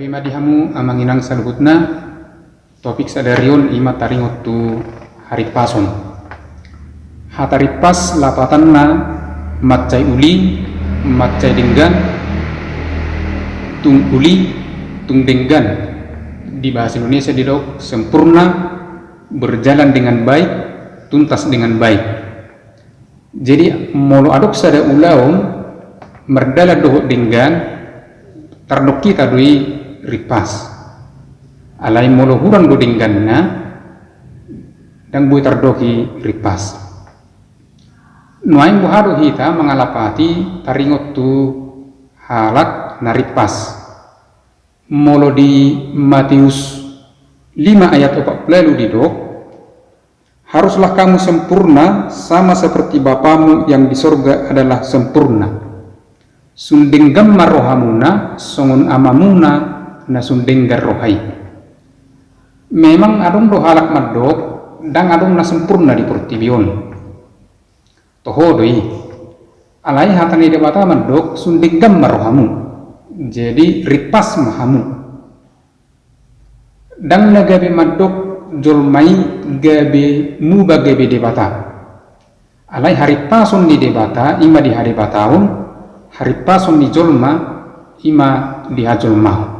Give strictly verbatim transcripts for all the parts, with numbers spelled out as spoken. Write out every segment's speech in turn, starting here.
Ima di hamu amang inang saluhutna, topik sadari on ima taringot tu haripason. Hata ripas lapatanna mansai uli, mansai denggan, tung uli, tung denggan. Di bahasa Indonesia didok sempurna, berjalan dengan baik, tuntas dengan baik. Jadi molo adong sada ulaon mardalan dohot denggan, tardok hita do i ripas. Alai molo hurang do dengganna, ndang boi tardok i ripas. Nuaeng boha do hita mangalapati taringot tu halak na ripas? Molo di Matius lima ayat opat pulu ualu didok, "Haruslah kamu sempurna, sama seperti Bapamu yang di sorga adalah sempurna." Sun denggan ma rohamuna songon Amamuna na sun denggan roha i. Memang adong do halak mandok, ndang adong na sempurna di portibi on. Toho do i. Alai hata ni Debata mandok sun denggan ma rohamu. Jadi ripas ma hamu. Ndang na gabe mandok jolma i gabe muba gabe Debata. Alai haripason ni Debata ima di hadebataon, haripason ni jolma ima di hajolmaon.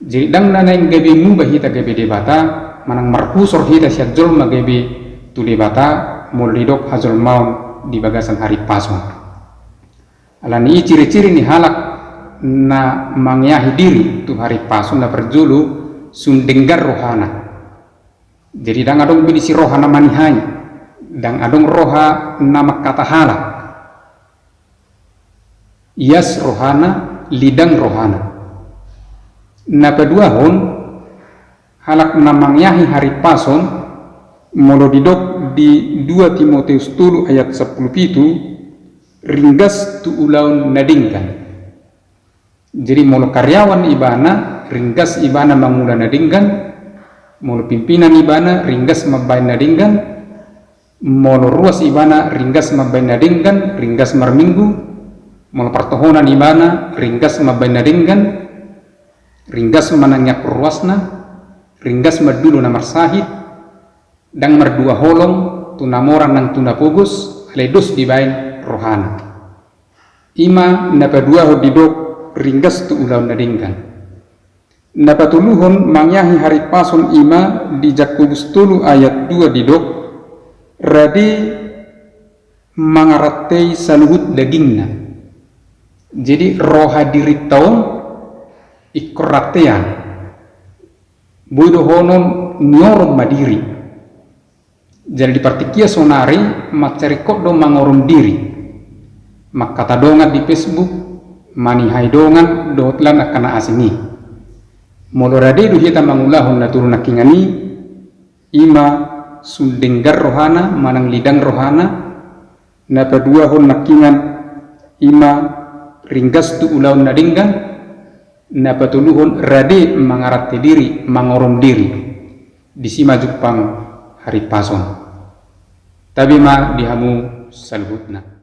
Jadi ndang na naeng gabe muba hita gabe Debata, manang marhusor hita sian jolma gabe tu Debata, molo didok hajolmaon di bagasan haripason. Alani i ciri-ciri ni halak na mangeahi diri tu haripason na parjolo sun denggan rohana. Jadi ndang adong be disi roha na manihai, ndang adong roha na mangkatahala. Ias rohana, lidang rohana. Na paduahon, halak na mangeahi haripason, molo didok di dua Timoteus tolu ayat sampulu pitu, ringgas tu ulaon na denggan. Jadi molo karyawan ibana, ringgas ibana mangula na denggan, molo pimpinan ibana, ringgas mambaen na denggan, molo ruas ibana, ringgas mambaen na denggan, ringgas marminggu, molo partohonan ibana, ringgas mambaen na denggan, ringgas manangiangkon ruasna, ringgas mandulo na marsahit, ndang mardua holong tu na mora nang tu na pogos, alai dos dibaen rohana. Ima na paduahon didok ringgas tu ulaon na denggan. Na patoluhon mangeahi haripason ima di Jakobus tolu ayat dua didok, rade mangarantei saluhut dagingna. Jadi roha dirinta on ingkon rantean. Boi dohonon niorom ma diri. Jadi di partingkian saonari mansai ringkot do mangorom diri. Mangkata dongan di Facebook, manihai dongan dohot lan angka na asing i. Molo rade do hita mangulahon na tolu nangkiningan i, ima sun denggan rohana manang lidang rohana, na paduahon nangkiningan ima ringgas tu ulaon na denggan, na patoluhon rade mangarantei diri, mangorom diri. Disi ma jumpang haripason. Tabe ma di hamu saluhutna.